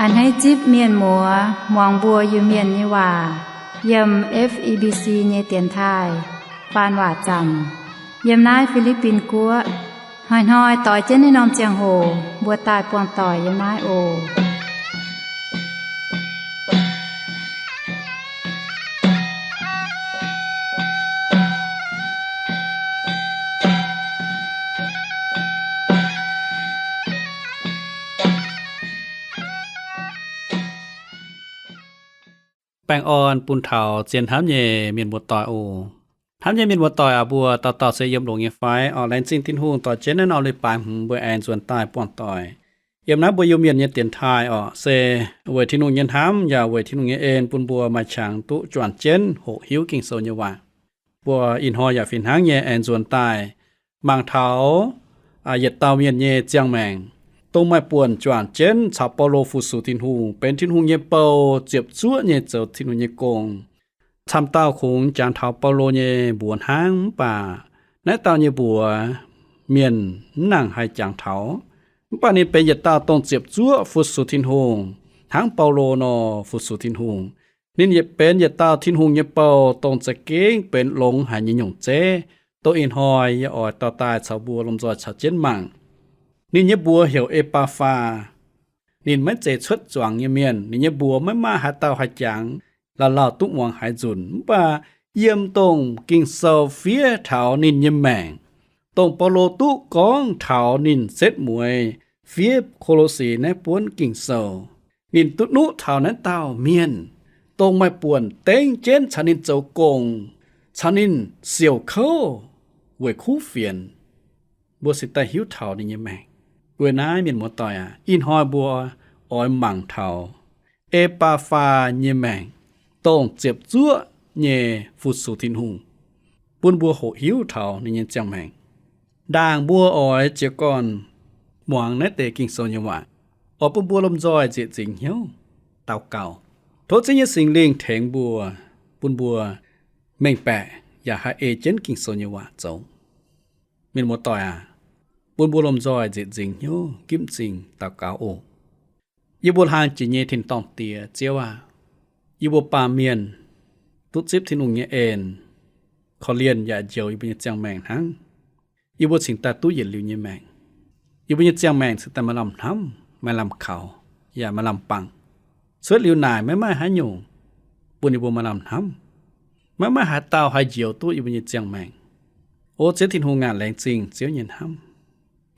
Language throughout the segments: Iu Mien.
Hneiv zipv mienh muoz muangx mbuo Iu-Mienh nyei waac yiem F E B C nyei dienx taaih faan waac zaamc yiem naaiv Fi^li^bin Guoqv. Hnoi-hnoi doix jienv naaiv norm ziangh hoc mbuo daaih buangh doic yiem naaiv oc. Baengh orn bun taux zien hnamv nyei mienh muoz-doic oc. Hnamv nyei mienh muoz-doic aac, mbuo dauh dauh se yiem longx nyei fai? Oc, laengz zingh Tin-Hungh dorh jienv naaiv norm leiz-baaix hmz mbuo aengx nzuonx daaih buangh doic yiem naaiv mbuo Iu-Mienh nyei dienx taaih oc. Se weic Tin-Hungh nyei hnamv yaac weic Tin-Hungh nyei en bun mbuo maaih qangx duqv juangc jienv hoqc hiuv Ging-Sou nyei waac. Mbuo ih hnoi yaac fih hnangv nyei aengx nzuonx daaih mangc taux yietc dauh mienh nyei ziangh maengc, dongh maaih buonc juangc jienv caux Baulo fu-sux Tin-Hungh, benx Tin-Hungh nyei bou, ziepc zuoqv nyei zoux Tin-Hungh nyei gong. Camv dauh kungx jangx taux Baulo nyei mbuox hnangv, mv baac naaiv dauh nyei mbuox mienh mv nangc haih jangx taux. Mv baac ninh benx yietc dauh dongh ziepc zuoqv fu-sux Tin-Hungh hnangv Baulo nor fu-sux Tin-Hungh. Ninh yietc benx yietc dauh Tin-Hungh nyei bou, dongh za'gengh benx longx haic nyei nyungc zeiv, dongh ih hnoi yie oix dorh daaih caux mbuo lomh nzoih caux jienv mangc. Ninh nyei mbuox heuc E^baa^faa. Ninh maiv zeiz cuotv zuangx nyei mienh. Ninh nyei mbuox maiv maaih haaix dauh haih jangx, lauh lauh duqv muangx haaix nzunc. Mv baac yiem dongh Ging-Sou fiev taux ninh nyei maengc, dongh Baulo duqv gorngv taux ninh setv mueiz fiev Ko^lo^si naaiv buonv Ging-Sou, ninh duqv nuqv taux naaiv dauh mienh, dongh maaih buonc dengv jienv caux ninh zoux gong, caux ninh siouc kouv weic kuv fienx. Mbuo cingx daaih hiuv taux ninh nyei maengc. Weic naaiv mienh muoz-doic aac, ih hnoi mbuo oix mangc taux E^baa^faa nyei maengc, dongh ziepc zuoqv nyei fu-sux Tin-Hungh, bun mbuo hoqc hiuv taux ninh nyei ziangh maengc. Ndaangc mbuo oix jiez gorn muangx naaiv deix Ging-Sou nyei waac, oix bun mbuo lomh nzoih nzieqc nzingc hnyouv daux gaux, tov Ziouv nyei Singx Lingh tengx mbuo, bun mbuo mengh baeqc yaac haih ei jienv Ging-Sou nyei waac zoux. Mienh muoz-doic aac, bun mbuo lomh nzoih nzieqc nzingc hnyouv gipv m'zing daux gaux oc. Yie mbuo hlang jiex nyei tin-dorngh Diex, Ziouv aac, yie mbuo baamh mienh duqv zipv Tin-Hungh nyei en, korv-lienh yaac njoux yie mbuo nyei ziangh maengc hnangv. Yie mbuo cingx daaih duqv yietc liuz nyei maengc. Yie mbuo nyei ziangh maengc cingx daaih maaih lamh hnamv, maaih lamh kaux, yaac maaih lamh bangc. Cuotv liuz naaic maiv maaih haaix nyungc bun yie mbuo maaih lamh hnamv. Maiv maaih haaix dauh haih njoux duqv yie mbuo nyei ziangh maengc. O Ziouv Tin-Hungh aac, laengz zingh Ziouv nyei hnamv.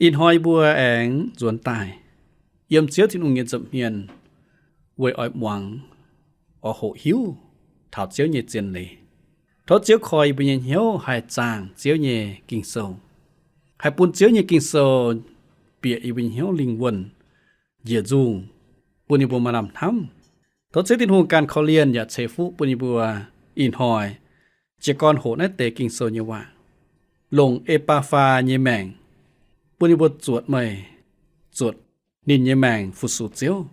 Ih hnoi yie mbuo aengx nzuonx daaih yiem Ziouv Tin-Hungh nyei nza'hmien weic oix muangx, oix hoqc hiuv taux Ziouv nyei zien leiz. Tov Ziouv koi yie mbuo nyei hnyouv haih zaangh Ziouv nyei Ging-Sou, haih bun Ziouv nyei Ging-Sou bieqc yie mbuo nyei hnyouv lingh wuonh njiec nzungh, bun yie mbuo maaih lamh hnamv. Tov Ziouv Tin-Hungh ganh korv-lienh yaac ceix fuqv bun yie mbuo ih hnoi jiez gorn hoqc naaiv deix Ging-Sou nyei waac, longc E^baa^faa nyei maengc bun yie mbuo zuotc meih, zuotc ninh nyei maengc fu-sux Ziouv.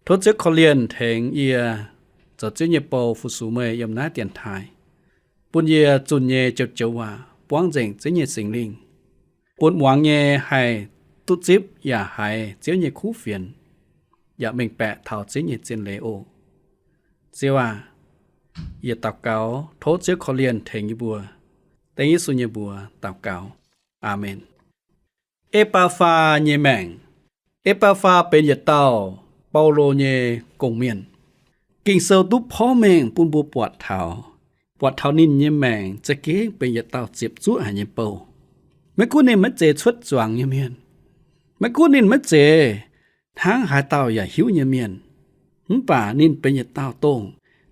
Tov Ziouv korv-lienh tengx yie zoux Ziouv nyei bou fu-sux meih yiem naaiv dienx taaih, bun yie zunh nyei joux-joux waac buangv nzengc Ziouv nyei Singx Lingh, bun muangx nyei haih duqv zipv yaac haiz Ziouv nyei kuv fienx, yaac mengh baeqc taux Ziouv nyei zien leiz oc. Ziouv aac, yie daux gaux tov Ziouv korv-lienh tengx yie mbuo. Dengv Yesu nyei mbuox daux gaux. Aamen. E^baa^faa nyei maengc. E^baa^faa benx yietc dauh Baulo nyei gong-mienh. Ging-Sou duqv porv mengh bun mbuo buatc taux, buatc taux ninh nyei maengc za'gengh benx yietc dauh ziepc zuoqv haic nyei bou. Maiv gunv ninh maiv zeiz cuotv zuangx nyei mienh, maiv gunv ninh maiv zeiz hnangv haaix dauh yaac hiuv nyei mienh, mv baac ninh benx yietc dauh dongh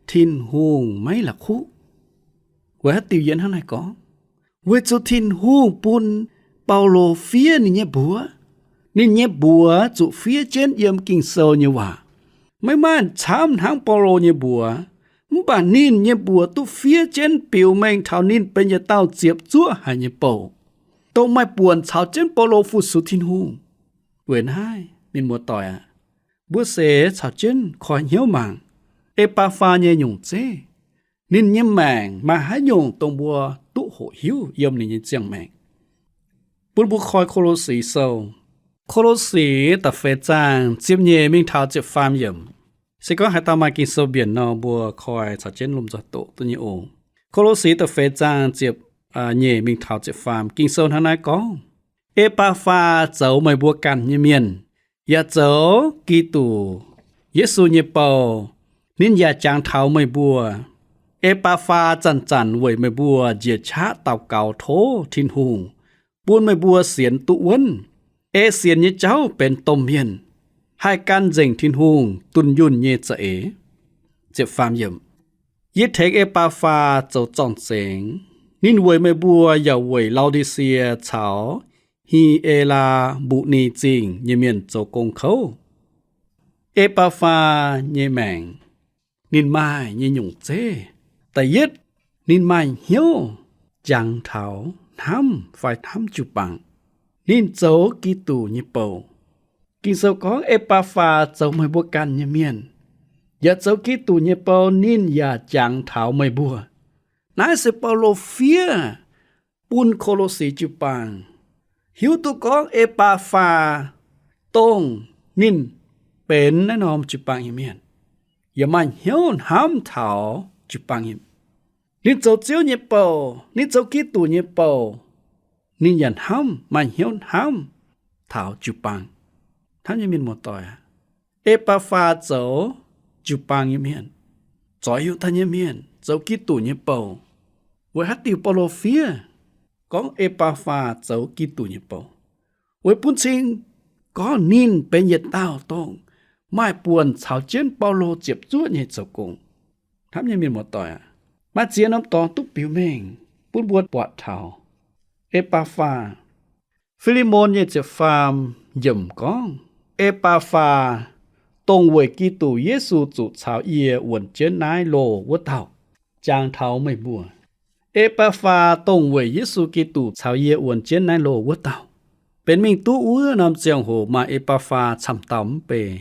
Tin-Hungh maiv la'kuqv. Weic haaix diuc yie hnangv naaiv gorngv? Weic zuqc Tin-Hungh bun Baulo fiev ninh nyei mbuox. Ninh nyei mbuox zuqc fiev jienv yiem Ging-Sou nyei waac. Maiv maaih camv hnangv Baulo nyei mbuox, mv baac ninh nyei mbuox duqv fiev jienv biux mengh taux ninh benx yietc dauh ziepc zuoqv haic nyei bou, dongh maaih buonc caux jienv Baulo fu-sux Tin-Hungh. Weic naaiv, mienh muoz-doic aac, mbuo seix caux jienv koi hnyouv mangc E^baa^faa nyei nyungc zeiv. Ninh nyei maengc maaih haaix nyungc dongh mbuo duqv hoqc hiuv yiem ninh nyei ziangh maengc? Bun mbuo koi Ko^lo^si Sou, Ko^lo^si da'feix zaang ziepc nyeic mingh taux ziepc faam yiemc. Se gorngv haaix dauh maaih Ging-Sou mbienc nor, mbuo koi caux jienv lomh nzoih doqc duqv nyei oc. Ko^lo^si da'feix zaang ziepc nyeic mingh taux ziepc faam. Ging-Sou hnangv naaiv gorngv, E^baa^faa zoux meih mbuo ganh nyei mienh, yaac zoux Giduc Yesu nyei bou. Ninh yaac jangx taux meih mbuo. E^baa^faa zanc-zanc weic meih mbuo njiec qaqv daux gaux tov Tin-Hungh, bun meih mbuo sienx duqv wuonv, ei sienx nyei jauv benx domh mienh, haih gan nzengc Tin-Hungh dunh yunh nyei za'eix. Yie tengx E^baa^faa zoux zorng-zengx. Ninh weic meih mbuo yaac weic Lau^di^sie caux Hi^e^laa^mbu^ni Zingh nyei mienh zoux gong kouv. E^baa^faa nyei maengc, ninh maaih nyei nyungc zeiv. Da'yietv, ninh maaih hnyouv jangx taux hnamv fai hnamv jiu-baang. Ninh zoux Giduc nyei bou. Ging-Sou gorngv, E^baa^faa zoux meih mbuo ganh nyei mienh, yaac zoux Giduc nyei bou. Ninh yaac jangx taux meih mbuo. Naaiv se Baulo fiev bun Ko^lo^si jiu-baang hiuv duqv gorngv E^baa^faa dongh ninh benx naaiv norm jiu-baang nyei mienh, yaac maaih hnyouv hnamv taux jiu-baang nyei. Ninh zoux Ziouv nyei bou, ninh zoux Giduc nyei bou, ninh yaac hnamv, maaih hnyouv hnamv taux jiu-baang. Hnamv nyei mienh muoz-doic aac, E^baa^faa zoux jiu-baang nyei mienh, zoux Yiutai nyei mienh, zoux Giduc nyei bou. Weic haaix diuc Baulo fiev gorngv E^baa^faa zoux Giduc nyei bou? Weic bun cing gorngv ninh benx yietc dauh dongh maaih buonc caux jienv Baulo ziepc zuoqv nyei zoux gong. Hnamv nyei mienh muoz-doic aac, maaih ziex norm dorngx duqv biux mengh bun mbuo buatc taux E^baa^faa. Fi^li^mon nyei ziepc faam yiemc gorngv, E^baa^faa, dongh weic Giduc Yesu zuqc caux yie wuonx jienv naaiv loh wuov dauh, jangx taux meih mbuo. E^baa^faa, dongh weic Yesu Giduc caux yie wuonx jienv naaiv loh wuov dauh. Benx mingh duqv wuov norm ziangh hoc maaih E^baa^faa camv dauh mv bei.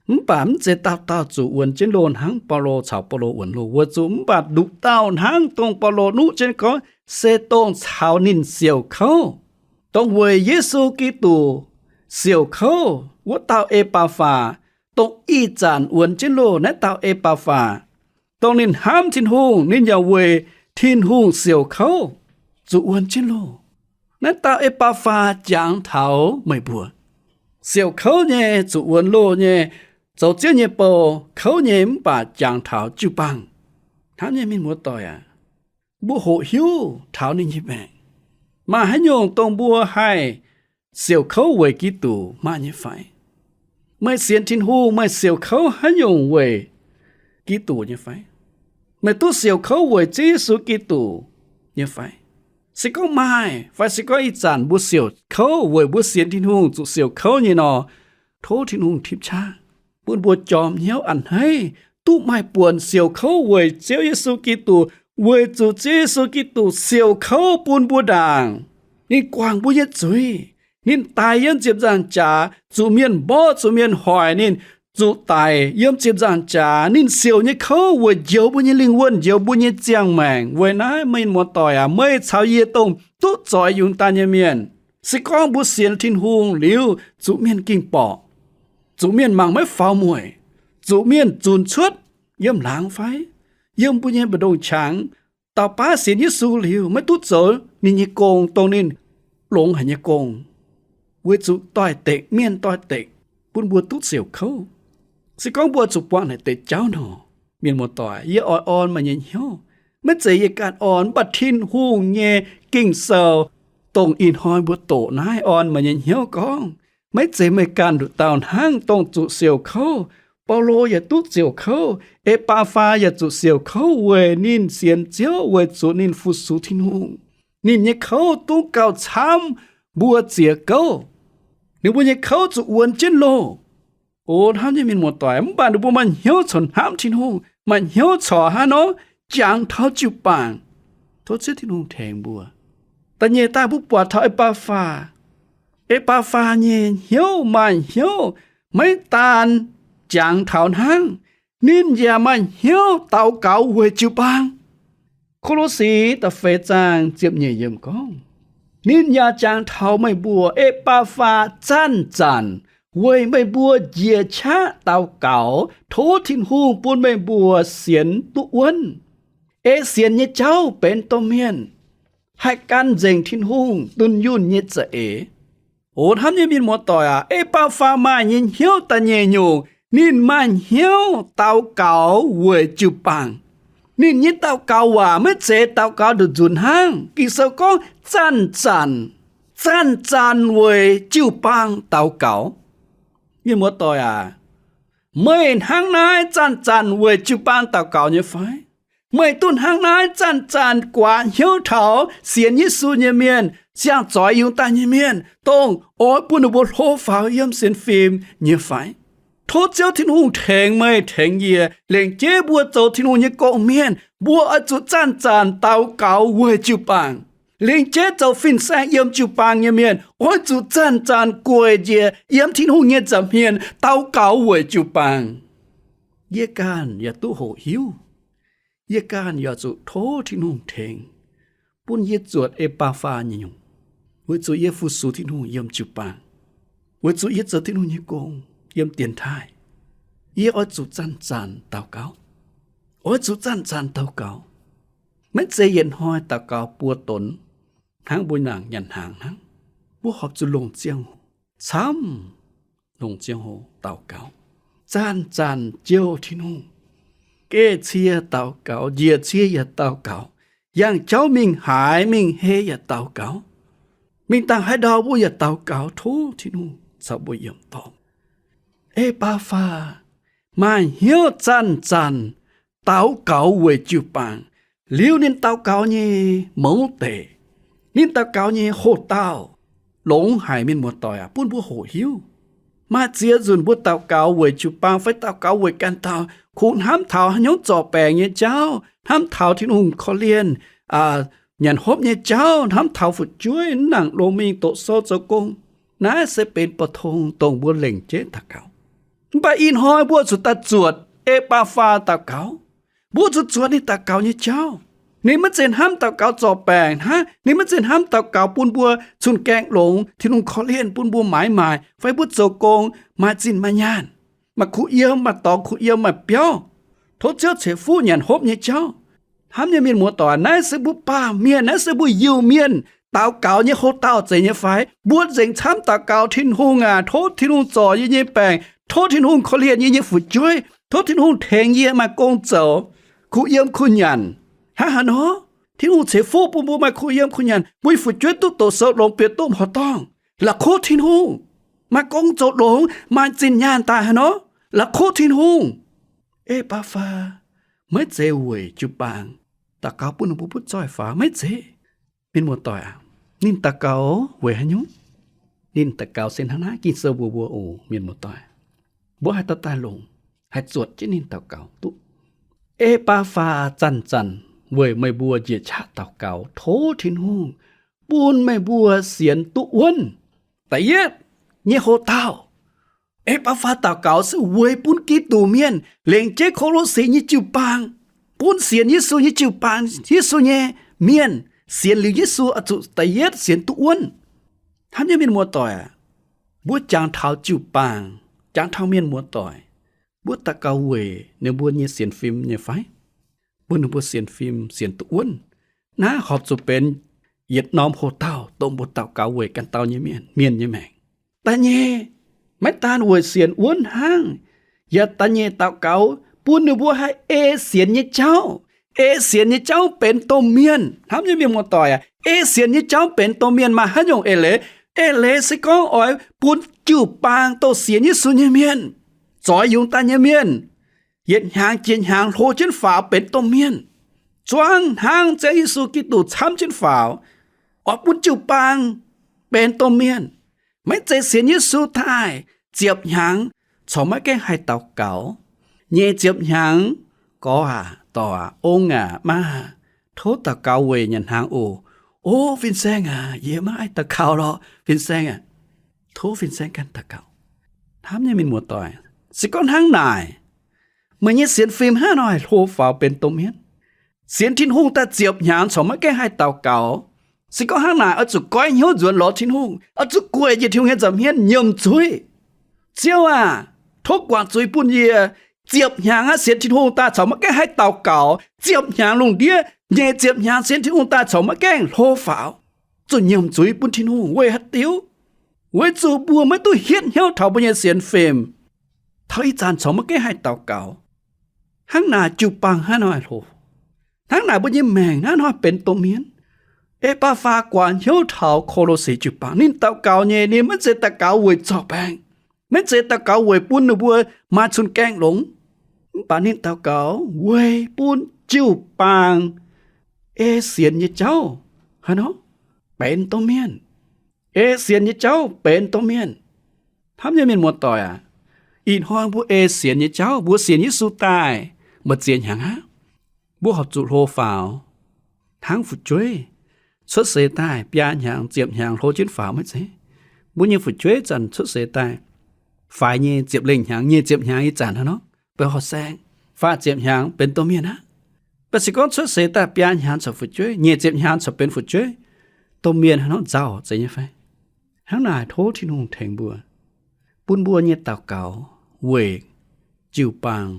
Mv baac mv zeiz dauh dauh zuqc wuonx jienv loh hnangv Baulo caux Baulo wuonx loh. Weic zuqc mv baac nduqc dauh hnangv dongh Baulo nuqv jienv gorngv, se dongh caux ninh siouc kouv, dongh weic Yesu Giduc siouc kouv wuov dauh E^baa^faa, dongh ih zanc wuonx jienv loh naaiv dauh E^baa^faa, dongh ninh hnamv Tin-Hungh, ninh yaac weic Tin-Hungh siouc kouv, zuqc wuonx jienv loh. Naaiv dauh E^baa^faa jangx taux meih mbuo. Siouc kouv nyei, zuqc wuonx loh nyei, zoux Ziouv nyei bou, kouv nyei mv baac jangx taux jiu-baang. Hnamv nyei mienh muoz-doic aac, mbuo hoqc hiuv taux ninh nyei maengc. Maaih haaix nyungc dongh mbuo haih siouc kouv weic Giduc maaih nyei fai? Meih sienx Tin-Hungh, meih siouc kouv haaix nyungc weic Giduc nyei fai? Meih duqv siouc kouv weic Ziouv Yesu Giduc nyei fai? Se gorngv maaih, fai se gorngv ih zanc mbuo siouc kouv weic mbuo sienx Tin-Hungh zuqc siouc kouv nyei nor, tov Tin-Hungh tipv qaqv bun mbuo jorm hnyouv a'hneiv, duqv maaih buonc siouc kouv weic Ziouv Yesu Giduc, weic zuqc Ziouv Yesu Giduc siouc kouv bun mbuo ndaangc. Ninh guangc mbuo nyei zuiz. Ninh daic yiem ziepc nzaangc jaax, zuqc mienh mborqv, zuqc mienh hoic ninh, zuqc daic yiem ziepc nzaangc jaax. Ninh siouc nyei kouv weic njoux mbuo nyei lingh wuonh, njoux mbuo nyei ziangh maengc. Weic naaiv, mienh muoz-doic aac, meih caux yie dongh duqv zoix yungz daaih nyei mienh, se gorngv mbuo sienx Tin-Hungh liuz, zuqc mienh ging-borqc, zuqc mienh mangc maiv faaux mueic, zuqc mienh zunc cuotv yiem laangz fai yiem mbuo nyei mbu'ndongx qangx, dauh baav sienx Yesu liuz maiv duqv zoux ninh nyei gong, dongh ninh longx haic nyei gong, weic zuqc doix-dekc, mienh doix-dekc, bun mbuo duqv siouc kouv. Se gorngv mbuo zuqc buangh naaic deix jauv nor, mienh muoz-doic, yie oix orn meih nyei hnyouv. Maiv zeiz yie ganh orn, mv baac Tin-Hungh nyei Ging-Sou, dongh ih hnoi mbuo doqc naaiv, orn meih nyei hnyouv gorngv, maiv zeiz meih ganh nduqc dauh hnangv dongh zuqc siouc kouv. Baulo yaac duqv siouc kouv. E^baa^faa yaac zuqc siouc kouv weic ninh sienx Ziouv, weic zuqc ninh fu-sux Tin-Hungh. Ninh nyei kouv duqv gauh camv mbuo ziex gouv. Ninh mbuo nyei kouv zuqc wuonx jienv loh. O hnamv nyei mienh muoz-doic, mv baac ninh mbuo maaih hnyouv corc hnamv Tin-Hungh, maaih hnyouv corc hnangv nor jangx taux jiu-baang. Tov Ziouv Tin-Hungh tengx mbuo. Da'nyeic daaih mbuo buatc taux E^baa^faa. E^baa^faa nyei hnyouv maaih hnyouv maiv daan jangx taux hnangv, ninh yaac maaih hnyouv daux gaux weic jiu-baang. Ko^lo^si da'feix zaang ziepc nyeic yiemc gorngv, Ninh yaac jangx taux meih mbuo, E^baa^faa, zanc-zanc weic meih mbuo njiec qaqv daux gaux, tov Tin-Hungh bun meih mbuo sienx duqv wuonv, ei sienx nyei jauv benx domh mienh, haih gan nzengc Tin-Hungh dunh yunh nyei za'eix. O hnamv nyei mienh muoz-doic aac, E^baa^faa maaih nyei hnyouv da'nyeic nyungc, ninh maaih hnyouv daux gaux weic jiu-baang. Ninh nyei daux gaux waac maiv zeiz daux gaux nduqc nzunc hnangv. Ging-Sou gorngv zanc-zanc, zanc-zanc weic jiu-baang daux gaux. Mienh muoz-doic aac, meih hnangv naaiv zanc-zanc weic jiu-baang daux gaux nyei fai? Meih duqv hnangv naaiv zanc-zanc guaax hnyouv taux sienx Yesu nyei mienh, ziangh zoix yungz daaih nyei mienh, dongh oix bun ninh mbuo hlo faaux yiem sienx fim nyei fai? Tov Ziouv Tin-Hungh tengx meih tengx yie, lengc jeiv mbuo zoux Tin-Hungh nyei gong-mienh, mbuo oix zuqc zanc-zanc daux gaux weic jiu-baang. Lengc jeiv zoux fin-saeng yiem jiu-baang nyei mienh oix zuqc zanc-zanc gueic njiec yiem Tin-Hungh nyei nza'hmien daux gaux weic jiu-baang. Yie ganh yaac duqv hoqc hiuv. Yie ganh yaac zuqc tov Tin-Hungh tengx, bun yie zuotc E^baa^faa nyei nyungc, weic zuqc yie fu-sux Tin-Hungh yiem jiu-baang, weic zuqc yie zoux Tin-Hungh nyei gong yiem dienx taaih. Yie oix zuqc zanc-zanc daux gaux, oix zuqc zanc-zanc daux gaux. Maiv zeiz yietc hnoi daux gaux buo donx, hnangv mbuo nangc nyanc hnaangx hnangv. Mbuo horpc zuqc longc ziangh hoc, camv longc ziangh hoc daux gaux, zanc-zanc jouh Tin-Hungh, geh cie daux gaux, njiec cie yaac daux gaux, yangh jauv mingh haaix mingh hei yaac daux gaux, mingh dangh haaix ndau mbuo yaac daux gaux tov Tin-Hungh caux mbuo yiem dorngx. E^baa^faa maaih hnyouv zanc-zanc daux gaux weic jiu-baang, liuz ninh daux gaux nyei mouz deic, ninh daux gaux nyei hoc-dauh, longx haic mienh muoz-doic aac, bun mbuo hoqc hiuv. Maaih ziex nzunc mbuo daux gaux weic jiu-baang fai daux gaux weic ganh dauh, kungx hnamv taux haaix nyungc zorc baengc nyei jauv, hnamv taux Tin-Hungh korv-lienh, nyanc hopv nyei jauv, hnamv taux fu'jueiv, mv nangc longx mingh doqc sou zoux gong. Naaiv se benx bou tong dongh mbuo lengc jeiv daux gaux. Mv baac ih hnoi mbuo zuqc daaih zuotc E^baa^faa daux gaux. Mbuo zuqc zuotc ninh daux gaux nyei jauv. Ninh maiv zeiz hnamv daux gaux zorc baengc hnangv. Ninh maiv zeiz hnamv daux gaux bun mbuo cun-gaeng longx, Tin-Hungh korv-lienh, bun mbuo maaiz maaic, fai mbuo zoux gong maaih zinh maaih nyaanh, maaih kuh yiem, maaih dorngx kuh yiem, maaih biauv, tov Ziouv ceix fuqv nyanc hopv nyei jauv. Hnamv nyei mienh muoz-doic, naaiv se mbuo baamh mienh, naaiv se mbuo Iu-Mienh daux gaux nyei hoc-dauh zeiz nyei fai? Mbuo nzengc camv daux gaux, Tin-Hungh aac, tov Tin-Hungh zorc yie nyei baengc, tov Tin-Hungh korv-lienh yie nyei fu'jueiv, tov Tin-Hungh tengx yie maaih gong zoux, kuh yiem kuh nyanc. Hnangv haaix nor? Tin-Hungh ceix fuqv bun mbuo maaih kuh yiem kuh nyanc, mbuo nyei fu'jueiv duqv doqc sou longx, bieqc duqv horqc dorngh. La'kuqv Tin-Hungh. Maaih gong zoux longx, maaih zinh nyaanh daaih haaix nor? La'kuqv Tin-Hungh. E^baa^faa maiv zeiz weic jiu-baang daux gaux bun ninh mbuo butv zoih faaux, maiv zeiz. Mienh muoz-doic aac, ninh daux gaux weic haaix nyungc? Ninh daux gaux se hnangv naaiv, Ging-Sou mbuox mbuo oc, mienh muoz-doic. Mbuo haih daaih daaih longc, haih zuotc jienv ninh daux gaux duqv. E^baa^faa zanc-zanc weic meih mbuo njiec qaqv daux gaux tov Tin-Hungh bun meih mbuo sienx duqv wuonv. Da'yietv nyei hoc-dauh, E^baa^faa daux gaux se weic bun Giduc mienh, lengc jeiv Ko^lo^si nyei jiu-baang, bun sienx Yesu nyei jiu-baang, Yesu nyei mienh, sienx liuz Yesu oix zuqc da'yietv sienx duqv wuonv. Hnamv nyei mienh muoz-doic aac, mbuo jangx taux jiu-baang, jangx taux mienh muoz-doic, mbuo daux gaux weic ninh mbuo nyei sienx fim nyei fai? Bun ninh mbuo sienx fim sienx duqv wuonv. Naaiv horpc zuqc benx yietc norm hoc-dauh dongh mbuo daux gaux weic ganh dauh nyei mienh, mienh nyei maengc. Da'nyeic, maiv daan weic sienx wuonv hnangv, yaac da'nyeic daux gaux bun ninh mbuo haih ei sienx nyei jauv. Ei sienx nyei jauv benx domh mienh. Hnamv nyei mienh muoz-doic aac, ei sienx nyei jauv benx domh mienh maaih haaix nyungc eix leiz? Eix leiz se gorngv oix bun jiu-baang dongh sienx Yesu nyei mienh, zoix yungz daaih nyei mienh, yietc hnyangx jiex hnyangx hlo jienv faaux benx domh mienh, zuangx hnangv Ziouv Yesu Giduc camv jienv faaux, oix bun jiu-baang benx domh mienh. Maiv zeiz sienx Yesu daaih ziepc hnyangx corc maiv gaengh haih daux gaux. Nyeic ziepc hnyangx, gorx aac, dorc aac, ong aac, maa aac, tov daux gaux weic nyanc hnaangx oc. O fin-saeng aac, yie maiv haih daux gaux lorqc, fin-saeng aac. Tov fin-saeng ganh daux gaux. Hnamv nyei mienh muoz-doic, se gorngv hnangv naaic, meih nyei sienx fim hnangv haaix nor haih hlo faaux benx domh mienh? Sienx Tin-Hungh daaih ziepc hnyangx corc maiv gaengh haih daux gaux, Se gorngv hnangv naaic, oix zuqc goiv hnyouv nzuonx lorz Tin-Hungh, oix zuqc gueic njiec Tin-Hungh nyei nza'hmien nyiemc zuiz. Ziouv aah! Tov guangc zuiz bun yie. Ziepc hnyangx aqv, sienx Tin-Hungh daaih corc maiv gaengh haih daux gaux. Ziepc hnyangx lungh ndiev nyeic ziepc hnyangx sienx Tin-Hungh daaih corc maiv gaengh hlo faaux, zuqc nyiemc zuiz bun Tin-Hungh weic haaix diuc? Weic zuqc mbuo maiv duqv hietv hnyouv taux mbuo nyei sienx fim. Taux ih zanc corc maiv gaengh haih daux gaux. Hnangv naaic jiu-baang hnangv haaix nor hlo? Hnangv naaic mbuo nyei maengc hnangv haaix nor benx domh mienh? E^baa^faa guaax hnyouv taux Ko^lo^si jiu-baang. Ninh daux gaux nyei, ninh maiv zeiz daux gaux weic zorc baengc, maiv zeiz daux gaux weic bun ninh mbuo maaih cun-gaeng longx. Mv baac ninh daux gaux weic bun jiu-baang ei sienx nyei jauv haaix nor benx domh mienh. Ei sienx nyei jauv benx domh mienh. Hnamv nyei mienh muoz-doic aac, ih hnoi mbuo ei sienx nyei jauv, mbuo sienx Yesu daaih maaih ziex hnyangx aqv. Mbuo horpc zuqc hlo faaux hnangv fu'jueiv. Cuotv seix daaih biaa hnyangx, ziepc hnyangx hlo jienv faaux maiv zeiz. Mbuo nyei fu'jueiv zanc cuotv seix daaih faix nyei ziepc lengh hnyangx, nyic ziepc hnyangx ih zanc hnangv nor, benx horh saeng. Faah ziepc hnyangx benx domh mienh aqv. Mv baac se gorngv cuotv seix daaih biaa hnyangx corc fu'jueiv, nyic ziepc hnyangx corc benx fu'jueiv, domh mienh hnangv nor nzauh zeiz nyei fai? Hnangv naaic tov Tin-Hungh tengx mbuo, bun mbuo nyei daux gaux weic jiu-baang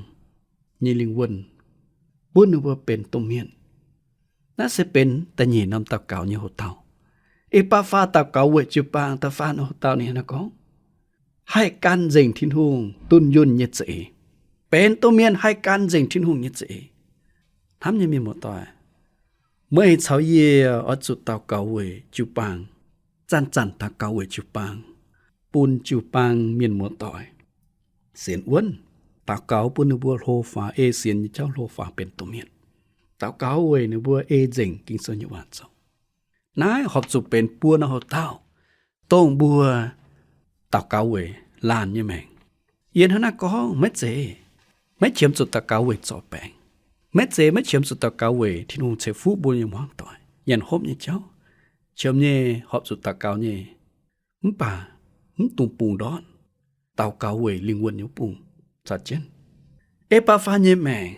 nyei lingh wuonh, bun ninh mbuo benx domh mienh. Naaiv se benx da'nyeic norm daux gaux nyei hoc dauh. E^baa^faa daux gaux weic jiu-baang, da'faam norm hoc dauh ninh hnangv naaiv gorngv, haih gan nzengc Tin-Hungh dunh yunh nyei za'eix. Benx domh mienh haih gan nzengc Tin-Hungh nyei za'eix. Hnamv nyei mienh muoz-doic, meih caux yie oix zuqc daux gaux weic jiu-baang, zanc-zanc daux gaux weic jiu-baang, bun jiu-baang mienh muoz-doic sienx wuonv, daux gaux bun ninh mbuo hlo faaux, ei sienx nyei jauv hlo faaux benx domh mienh, daux gaux weic ninh mbuo ei nzengc Ging-Sou nyei waac zoux. Naaiv horpc zuqc benx buo norm hoc dauh, dongh mbuo daux gaux weic laanh nyei maengc. Yie hnangv naaiv gorngv maiv zeiz, maiv qiemx zuqc daux gaux weic zorc baengc. Maiv zeiz maiv qiemx zuqc daux gaux weic Tin-Hungh ceix fuqv mbuo nyei hmuangv doic, nyanc hopv nyei jauv. Qiemx nyei, horpc zuqc daux gaux nyei. Mv baac mv dungx bungx ndortv daux gaux weic lingh wuonh nyei bung caux jienv. E^baa^faa nyei maengc,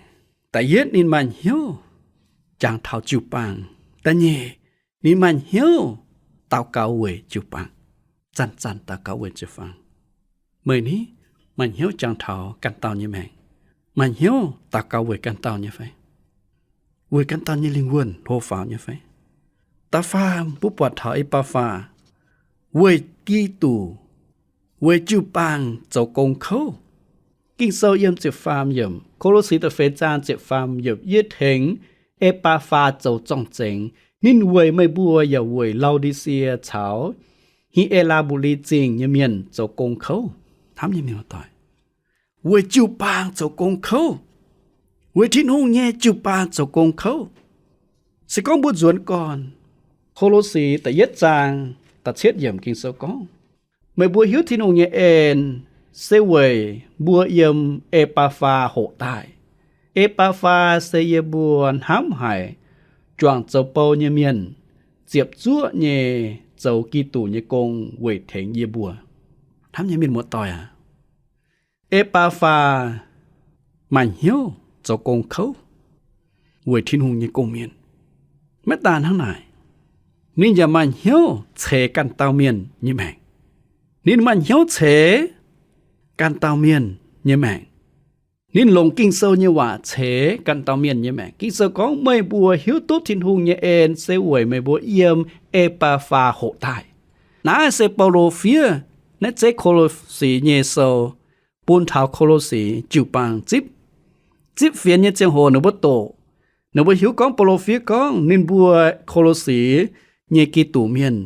da'yietv ninh maaih hnyouv jangx taux jiu-baang. Da'nyeic, ninh maaih hnyouv daux gaux weic jiu-baang, zanc-zanc daux gaux weic jiu-baang. Meih ni, maaih hnyouv jangx taux ganh dauh nyei maengc, maaih hnyouv daux gaux weic ganh dauh nyei fai? Weic ganh dauh nyei lingh wuonh hlo faaux nyei fai? Da'faam mbuo buatc taux E^baa^faa weic Giduc, weic jiu-baang zoux gong kouv. Ging-Sou yiem ziepc faam yiemc, Ko^lo^si da'feix zaang ziepc faam yiemc, yie tengx E^baa^faa zoux zorng-zengx. Ninh weic meih mbuo yaac weic Lau^di^sie caux Hi^e^laa^mbu^li Zingh nyei mienh zoux gong kouv. Hnamv nyei mienh muoz-doic, weic jiu-baang zoux gong kouv, weic Tin-Hungh nyei jiu-baang zoux gong kouv. Se gorngv mbuo nzuonx gorn, Ko^lo^si da'yietv zaang da'cietv yiemc Ging-Sou gorngv, meih mbuo hiuv Tin-Hungh nyei en se weic mbuo yiem E^baa^faa hoqc daaih. E^baa^faa se yie mbuo hnamv haic, juangc zoux bou nyei mienh, ziepc zuoqv nyei zoux Giduc nyei gong weic tengx yie mbuo. Hnamv nyei mienh muoz-doic aac, E^baa^faa maaih hnyouv zoux gong kouv weic Tin-Hungh nyei gong-mienh. Maiv daan hnangv naaic, ninh yaac maaih hnyouv ceix ganh dauh mienh nyei maengc. Ninh maaih hnyouv ceix ganh dauh mienh nyei maengc. Ninh longc Ging-Sou nyei waac ceix ganh dauh mienh nyei maengc. Ging-Sou gorngv, meih mbuo hiuv duqv Tin-Hungh nyei en se weic meih mbuo yiem E^baa^faa hoqc daaih. Naaiv se Baulo fiev naaiv zeiv Ko^lo^si nyei sou bun taux Ko^lo^si jiu-baang zipv. Zipv fienx nyei ziangh hoc ninh mbuo doqc, ninh mbuo hiuv gorngv Baulo fiev gorngv ninh mbuo Ko^lo^si nyei Giduc mienh,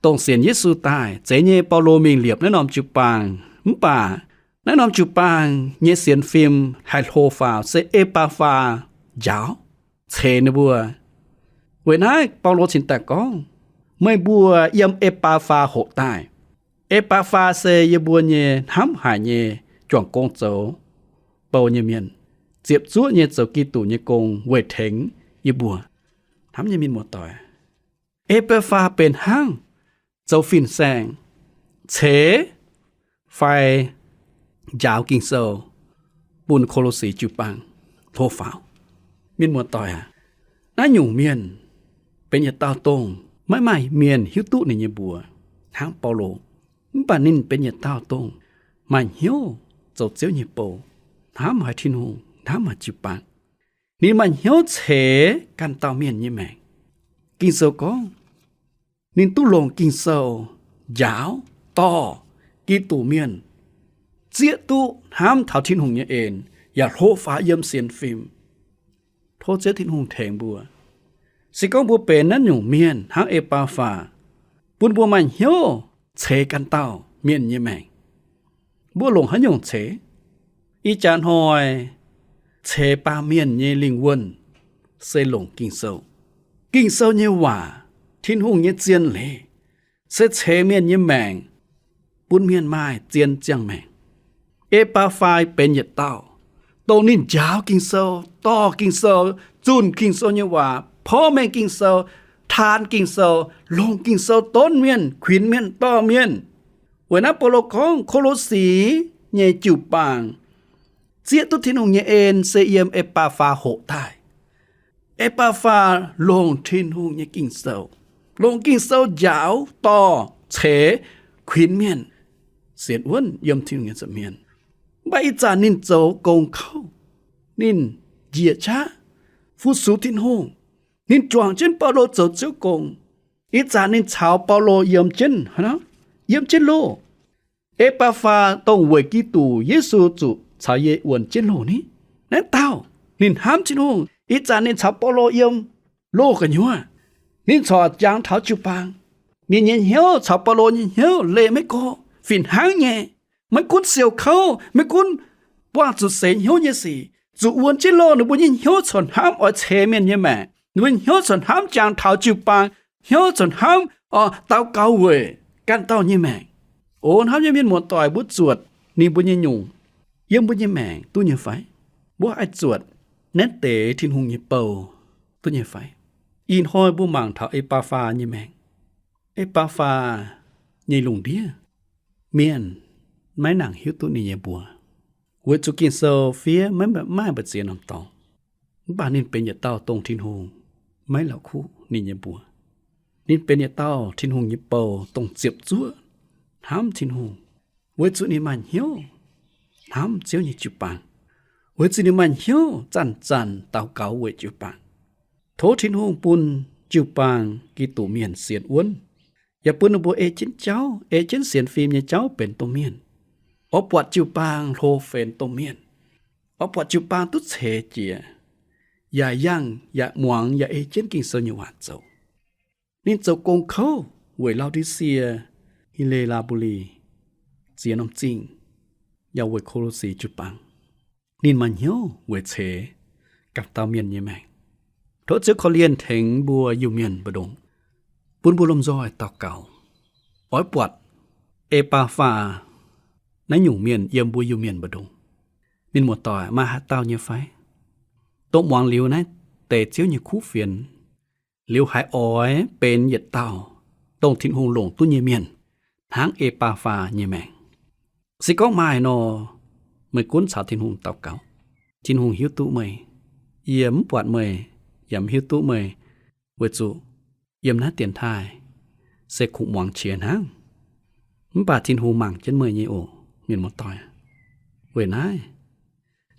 dongh sienx Yesu daaih. Zeiz nyei Baulo mingh liepc naaiv norm jiu-baang. Mv baac naaiv norm jiu-baang nyei sienx fim haih hlo faaux se E^baa^faa njaaux, ceix ninh mbuo. Weic naaiv Baulo cingx daaih gorngv, meih mbuo yiem E^baa^faa hoqc daaih. E^baa^faa se yie mbuo nyei hnamv haic nyei juangc gong zoux bou nyei mienh, ziepc zuoqv nyei zoux Giduc nyei gong weic tengx yie mbuo. Hnamv nyei mienh muoz-doic, E^baa^faa benx hnangv zoux fin-saeng, ceix fai njaaux Ging-Sou bun Ko^lo^si jiu-baang hlo faaux. Mienh muoz-doic aac, naaiv nyungc mienh benx yietc dauh dongh Maiv maaih mienh hiuv duqv ninh nyei mbuox hnangv Baulo. Mv baac ninh benx yietc dauh dongh maaih hnyouv zoux Ziouv nyei bou, hnamv haic Tin-Hungh, hnamv haic jiu-baang. Ninh maaih hnyouv ceix ganh dauh mienh nyei maengc. Ging-Sou gorngv, ninh duqv longc Ging-Sou njaaux dorh Giduc mienh zieqv duqv hnamv taux Tin-Hungh nyei en yaac hlo faaux yiem sienx fim. Tov Ziouv Tin-Hungh tengx mbuo. Se gorngv mbuo benx naaiv nyungc mienh hnangv E^baa^faa, bun mbuo maaih hnyouv ceix ganh dauh mienh nyei maengc. Mbuo longc haaix nyungc ceix? Ih jaax hnoi ceix baamh mienh nyei lingh wuonh se longc Ging-Sou. Ging-Sou nyei waac, Tin-Hungh nyei zien leiz, se ceix mienh nyei maengc, bun mienh maaih zien ziangh maengc. E^baa^faa benx yietc dauh, dongh ninh njaaux Ging-Sou, dorh Ging-Sou, zunh Ging-Sou nyei waac, porv mengh Ging-Sou, taan Ging-Sou, longc Ging-Sou donv mienh, kuinx mienh, dorh mienh. Weic naaiv Baulo gorngv Ko^lo^si nyei jiu-baang zieqv duqv Tin-Hungh nyei en se yiem E^baa^faa hoqc daaih. E^baa^faa longc Tin-Hungh nyei Ging-Sou, longc Ging-Sou njaaux dorh ceix kuinx mienh sienx wuonv yiem Tin-Hungh nyei nza'hmien. Mv baac ih zanc ninh zoux gong kouv, ninh njiec qaqv fu-sux Tin-Hungh. Ninh juangc jienv Baulo zoux Ziouv gong. Ih zanc ninh caux Baulo yiem jienv, yiem jienv loh. E^baa^faa dongh weic Giduc Yesu zuqc caux yie wuonx jienv loh ni. Naaiv dauh ninh hnamv Tin-Hungh. Ih zanc ninh caux Baulo yiem loh gu'nyuoz, ninh corc jangx taux jiu-baang. Ninh nyei hnyouv caux Baulo nyei hnyouv leih maiv gorqv, fih hnangv nyei. Maiv gunv siou kouv, maiv gunv buangh zuqc seix hnyouv nyei sic, zuqc wuonx jienv loh, ninh mbuo nyei hnyouv corc hnamv oix ceix mienh nyei maengc. Ninh mbuo hnyouv corc hnamv jangx taux jiu-baang, hnyouv corc hnamv daux gaux weic ganh dauh nyei maengc. O hnamv nyei mienh muoz-doic, mbuo zuotc ninh mbuo nyei nyungc yiem mbuo nyei maengc duqv nyei fai? Mbuo haih zuotc naaiv deix Tin-Hungh nyei bou duqv nyei fai? Ih hnoi mbuo mangc taux E^baa^faa nyei maengc. E^baa^faa nyei lungh ndiev, mienh maiv nangc hiuv duqv ninh nyei mbuox, weic zuqc Ging-Sou fiev maiv maaih mbu'ziex norm dorngx. Mv baac ninh benx yietc dauh dongh Tin-Hungh maiv la'kuqv ninh nyei mbuox. Ninh benx yietc dauh Tin-Hungh nyei bou dongh ziepc zuoqv hnamv Tin-Hungh, weic zuqc ninh maaih hnyouv hnamv Ziouv nyei jiu-baang, weic zuqc ninh maaih hnyouv zanc-zanc daux gaux weic jiu-baang. Tov Tin-Hungh bun jiu-baang Giduc mienh sienx wuonv, yaac bun ninh mbuo ei jienv jauv, ei jienv sienx fim nyei jauv benx domh mienh, oix buatc jiu-baang hlo fenx domh mienh, oix buatc jiu-baang duqv ceix jiez, yaac yangh, yaac muangx, yaac ei jienv Ging-Sou nyei waac zoux. Ninh zoux gong kouv weic Lau^di^sie, Hi^le^laa^mbu^li, ziex norm zingh, yaac weic Ko^lo^si jiu-baang. Ninh maaih hnyouv weic ceix ganh dauh mienh nyei maengc. Tov Ziouv korv-lienh tengx mbuo Iu-Mienh mbu'ndongx, bun mbuo lomh nzoih daux gaux, oix buatc E^baa^faa naaiv nyungc mienh yiem mbuo Iu-Mienh mbu'ndongx. Mienh muoz-doic, maaih haaix dauh nyei fai, dongh muangx liuz naaiv deix Ziouv nyei kuv fienx liuz, haiz oix benx yietc dauh dongh Tin-Hungh longc duqv nyei mienh hnangv E^baa^faa nyei maengc? Se gorngv maaih nor, meih gunv caux Tin-Hungh daux gaux. Tin-Hungh hiuv duqv meih. Yie mv buatc meih, yaac mv hiuv duqv meih, weic zuqc yiem naaiv dienx taaih se kungx muangx qiex hnangv. Mv baac Tin-Hungh mangc jienv meih nyei oc, mienh muoz-doic. Weic naaiv,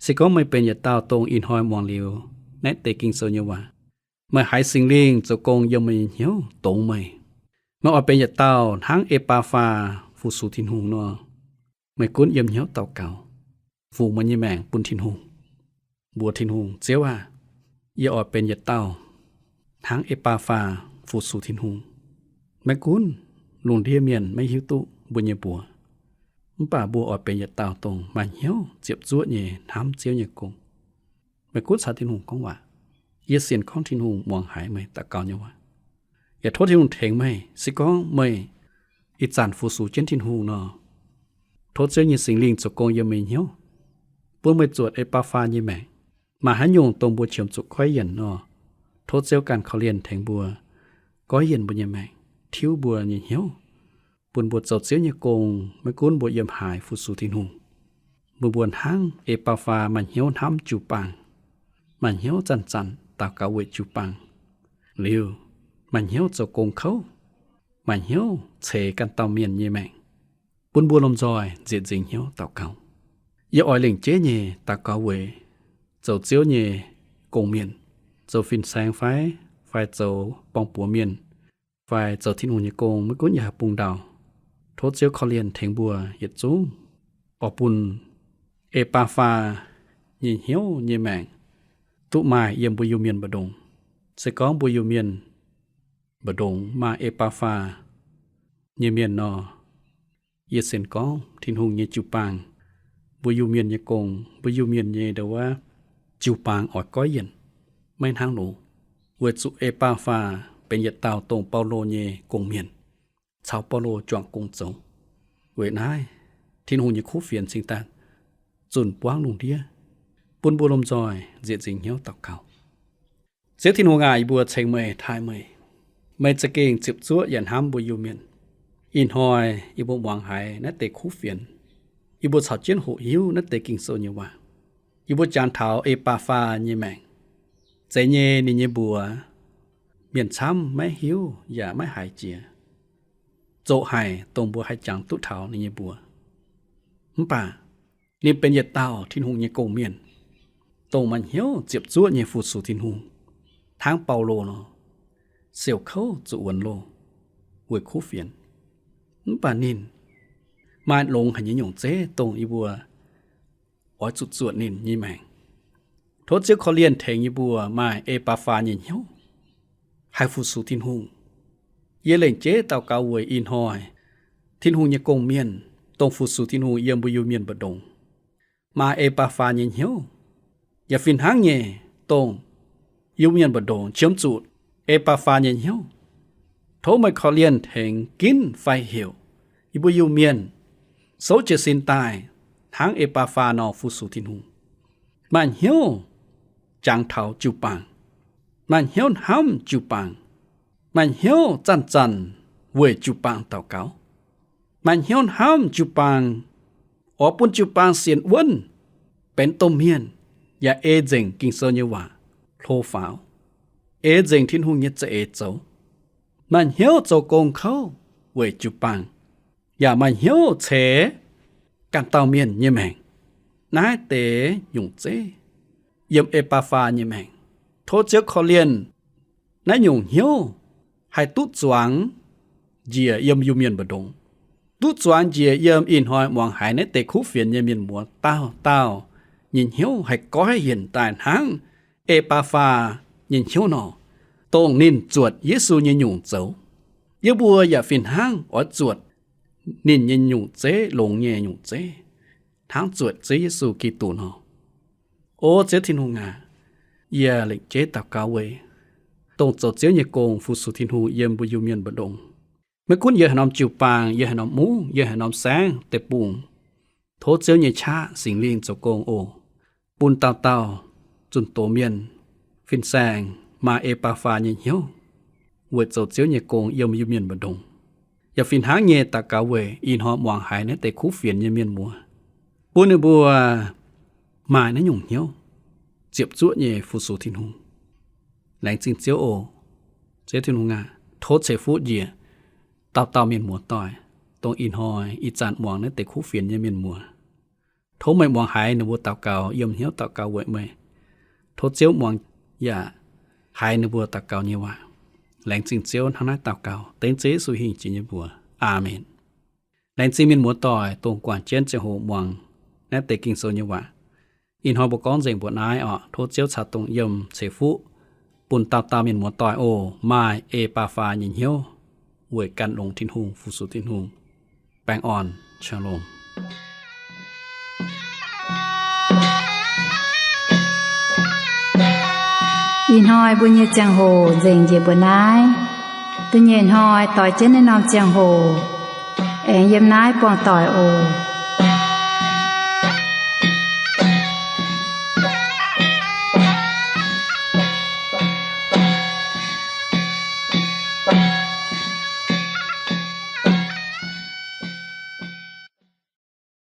se gorngv meih benx yietc dauh dongh ih hnoi muangx liuz naaiv deix Ging-Sou nyei waac, meih haiz Singx Lingh zoux gong yiem meih nyei hnyouv dongz meih, meih oix benx yietc dauh hnangv E^baa^faa fu-sux Tin-Hungh nor, meih gunv yiem hnyouv daux gaux, fungx meih nyei maengc bun Tin-Hungh, mbuox Tin-Hungh, Ziouv aah! Yie oix benx yietc dauh hnangv E^baa^faa fu-sux Tin-Hungh. Maiv gunv lungh ndiev mienh maiv hiuv duqv mbuo nyei mbuox, mv baac mbuo oix benx yietc dauh dongh maaih hnyouv ziepc zuoqv nyei hnamv Ziouv nyei gong. Meih gunv caux Tin-Hungh gorngv waac. Yie sienx gorngv Tin-Hungh muangx haiz meih daux gaux nyei waac. Yaac tov Tin-Hungh tengx meih. Se gorngv meih ih zanc fu-sux jienv Tin-Hungh nor, tov Ziouv nyei Singx Lingh zoux gong yiem meih hnyouv, bun meih zuotc E^baa^faa nyei maengc. Maaih haaix nyungc dongh mbuo qiemx zuqc goiv yienc nor, tov Ziouv ganh korv-lienh tengx mbuo, goiv yienc mbuo nyei maengc, tiuv mbuo nyei hnyouv, bun mbuo zoux Ziouv nyei gong, maiv gunv mbuo yiem haaix fu-sux Tin-Hungh. Mbuo mbuo hnangv E^baa^faa maaih hnyouv hnamv jiu-baang, maaih hnyouv zanc-zanc daux gaux weic jiu-baang liuz, maaih hnyouv zoux gong kouv, maaih hnyouv ceix ganh dauh mienh nyei maengc, bun mbuo lomh nzoih nzieqc nzingc hnyouv daux gaux. Yie oix lengc jeiv nyei daux gaux weic zoux Ziouv nyei gong-mienh, zoux fin-saeng fai, fai zoux borng-buoz mienh, fai zoux Tin-Hungh nyei gong, maiv gunv yiem haaix bung ndau. Tov Ziouv korv-lienh tengx mbuo yietc zungv, oix bun E^baa^faa nyei hnyouv nyei maengc duqv maaih yiem mbuo Iu-Mienh mbu'ndongx. Se gorngv mbuo Iu-Mienh mbu'ndongx maaih E^baa^faa nyei mienh nor, yie sienx gorngv Tin-Hungh nyei jiu-baang, mbuo Iu-Mienh nyei gong, mbuo Iu-Mienh nyei ndo wuov jiu-baang oix goiv yienc. Maiv hnangv loz, weic zuqc E^baa^faa benx yietc dauh dongh Baulo nyei gong-mienh, caux Baulo juangc gong zoux. Weic naaiv, Tin-Hungh nyei kuv fienx cingx daaih zunh buangv lungh ndiev, bun mbuo lomh nzoih nzieqc nzingc hnyouv daux gaux. Ziouv Tin-Hungh aac, yie mbuo ceng meih, taaih meih. Meih za'gengh ziepc zuoqv yaac hnamv mbuo Iu-Mienh. Ih hnoi yie mbuo muangx haiz naaiv deix kuv fienx, yie mbuo caux jienv hoqc hiuv naaiv deix Ging-Sou nyei waac. Yie mbuo jangx taux E^baa^faa nyei maengc. Zeiz nyei, ninh nyei mbuox mienh camv maiv hiuv yaac maiv haiz jiex. Zoqc haic dongh mbuo haih jangx duqv taux ninh nyei mbuox. Mv baac ninh benx yietc dauh Tin-Hungh nyei gong-mienh, dongh maaih hnyouv ziepc zuoqv nyei fu-sux Tin-Hungh, hnangv Baulo nor, siouc kouv zuqc wuonx loh weic kuv fienx. Mv baac ninh maaih longx haic nyei nyungc zeiv, dongh yie mbuo oix zuqc zuotc ninh nyei maengc. Tov Ziouv korv-lienh tengx yie mbuo maaih E^baa^faa nyei hnyouv, haih fu-sux Tin-Hungh. Yie lengc jeiv daux gaux weic ih hnoi Tin-Hungh nyei gong-mienh, dongh fu-sux Tin-Hungh yiem mbuo Iu-Mienh mbu'ndongx, maaih E^baa^faa nyei hnyouv, yaac fih hnangv nyei dongh Iu-Mienh mbu'ndongx qiemx zuqc E^baa^faa nyei hnyouv. Tov meih korv-lienh tengx ginv fai heuc yie mbuo Iu-Mienh souv jiez sin daaih hnangv E^baa^faa nor fu-sux Tin-Hungh, maaih hnyouv jangx taux jiu-baang, maaih hnyouv hnamv jiu-baang, maaih hnyouv zanc-zanc weic jiu-baang daux gaux, maaih hnyouv hnamv jiu-baang, oix bun jiu-baang sienx wuonv, benx domh mienh, yaac ei nzengc Ging-Sou nyei waac hlo faaux, ei nzengc Tin-Hungh nyei za'eix zoux, maaih hnyouv zoux gong kouv weic jiu-baang, yaac maaih hnyouv ceix ganh dauh mienh nyei maengc. Naaiv deix nyungc zeiv yiem E^baa^faa nyei maengc. Tov Ziouv korv-lienh naaiv nyungc hnyouv haih duqv zuangx njiec yiem Iu-Mienh mbu'ndongx, duqv zuangx njiec yiem ih hnoi muangx haiz naaiv deix kuv fienx nyei mienh muoz dauh dauh nyei hnyouv haih goiv yienc daaih hnangv E^baa^faa nyei hnyouv nor, dongh ninh zuotc Yesu nyei nyungc zoux. Yie mbuo yaac fih hnangv oix zuotc ninh nyei nyungc zeiv, longx nyei nyungc zeiv, hnangv zuotc Ziouv Yesu Giduc nor. O Ziouv Tin-Hungh aac, yie lengc jeiv daux gaux weic dongh zoux Ziouv nyei gong fu-sux Tin-Hungh yiem mbuo Iu-Mienh mbu'ndongx. Maiv gunv yiem haaix norm jiu-baang, yiem haaix norm mungv, yiem haaix norm saengv deic-bung, tov Ziouv nyei qaqv Singx Lingh zoux gong oc, bun dauh dauh zunh doz mienh fin-saeng maaih E^baa^faa nyei hnyouv weic zoux Ziouv nyei gong yiem Iu-Mienh mbu'ndongx. Yaac fih hnangv nyei daux gaux weic ih hnoi muangx haiz naaiv deix kuv fienx nyei mienh muoz, bun ninh mbuo maaih naaiv nyungc hnyouv ziepc zuoqv nyei fu-sux Tin-Hungh. Laengz zingh Ziouv oc. Ziouv Tin-Hungh aac, tov ceix fuqv njiec dauh dauh mienh muoz-doic, dongh ih hnoi ih zanc muangx naaiv deix kuv fienx nyei mienh muoz. Tov meih muangx haiz ninh mbuo daux gaux, yiem hnyouv daux gaux weic meih. Tov Ziouv muangx yaac haiz ninh mbuo daux gaux nyei waac. Laengz zingh Ziouv, hnangv naaiv daux gaux dengv Ziouv Yesu hingh jiex nyei mbuox. Aamen. Laengz zingh mienh muoz-doic dongh guangc jienv ziangh hoc muangx naaiv deix Ging-Sou nyei waac. Ih hnoi mbuo gorngv nzengc mbuoqc naaiv oc. Tov Ziouv caux dongh yiem ceix fuqv bun dauh dauh mienh muoz-doic oc, maaih E^baa^faa nyei hnyouv weic gan longx Tin-Hungh, fu-sux Tin-Hungh. Baengh orn, shalom. Ih hnoi mbuo nyei ziangh hoc nzengc njiec mbuoqc naaiv. Da'nyeic hnoi doix jienv naaiv norm ziangh hoc aengx yiem naaiv buangh doic oc.